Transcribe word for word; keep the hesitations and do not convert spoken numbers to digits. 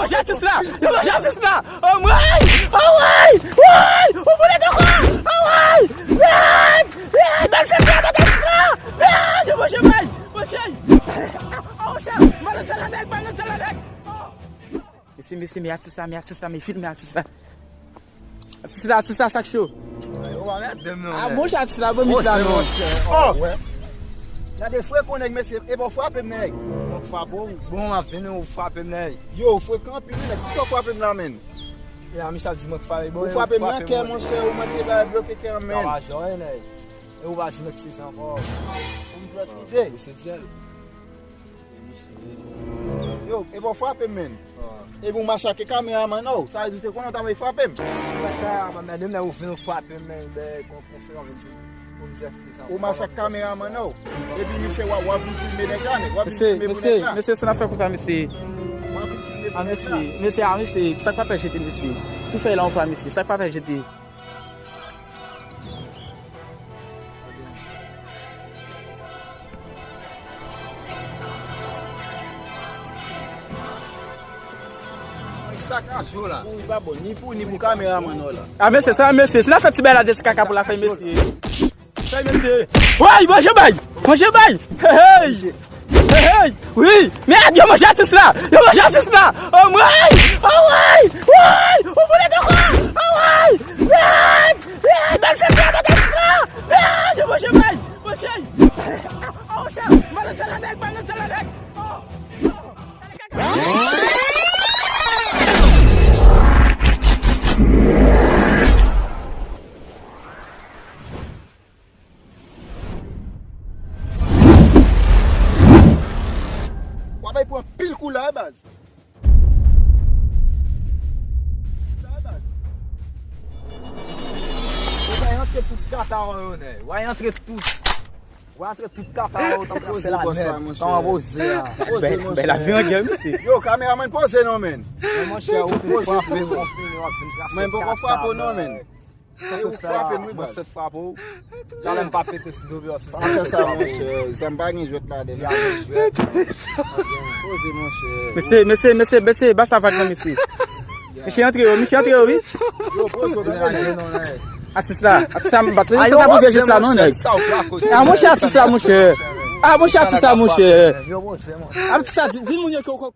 Manje atis la! Yo manje atis la! Oh, mwen! Oh, mwen! Mwen! Ou boule de kwa! Oh, mwen! Mwen! Mwen! Bèl fèt la, manje atis la! Mwen! Yo manje bay! Manje! Oh, chè! Manje sa la nèg, manje sa la nèg! Oh! Mesye, mesye, men atis la, men atis la, men filme atis la. Atis la, atis la, sa k cho. Yo pa mèt de m non. Ah, bon, atis la, bon, mit la non. Oh! Gade frekan nèg, mesye, e bon frape m nèg. Bon, frape w, bon, m ap vini, ou frape m nèg. Yo, frekan anpil wi nèg, poukisa w frape m la menn? Ya, Michel di mwen k fale, bon, ou frape m nan kè, monchè, ou mande bay bloke kè an menn. Sa va jwenn nèg. E ou pa di mwen ki se sa ankò. Ou m fè eskize. Yo, e bon frape m menn. Epi w masake kameramann ou. Sa vle di w te konnen w ta mèt frape m. Sa, mwen menm lè ou vin ou frape m, men, ben, kon, kon fè yon vin di, pou m di sa. Ou masake kameramann ou. Epi misye w ap, w ap vin filme nèg la, nèg. W ap vin filme pou nèg la. Mesye, mesye, sa n ap fè konsa, mesye. W ap vin filme pou nèg la. Ah, mesye, mesye, ah, mesye, sa k pa fè jete, mesye. Tou fè la yon fwa, mesye. Sa k pa fè jete. Sa ka jwe la. Ou pa bon, ni pou, ni pou kameramann ou la. Ah, mesye, sa, mesye, si la fè ti bagay la, de se kaka pou la fè, mesye. Fè, mesye. Woy, manje bay! Manje bay! Hey, hey! Hey, hey! Wi! Men yo manje atis la! Yo manje atis la! Oh, woy! Oh, woy! Woy! Ou boule de kwa! Oh, woy! Woy! Woy! Bèl fèt la, manje atis la! Woy! Yo manje bay! Manje! Oh, chè! Manje sa la nèg, manje sa la nèg! Oh! Oh! W ap bay pran pil kou la, baz. La, baz. Ou bay antre tout kata yo, nèg. W ay antre tout. W ay antre tout kata yo, tankou se la nèt. Kòman poze a? Poze, monchè. Bèl avi an gè, mesye. Yo, kameramann, poze non, menn. Men monchè, ou fin frape, ou fin, ou fin trase kata. Men poko frape w non, menn. Sa sot fè a, mwen sot frape w. Talè m pa pete sou do bò si. Pa fè sa, monchè. Zam pa gen jwèt ladan. Ya gen jwèt. Poze, monchè. Mesye, mesye, mesye, mesye, ba sa vag nan mesye. Mesye antre yo, mesye antre yo, wi. Yo, poze, mesye. Atis la, atis la, m pa tande sa pou vye jès la non, nèg. Ah, monchè, atis la, monchè. Ah, monchè, atis la, monchè. Atis la, di, di moun yo ke w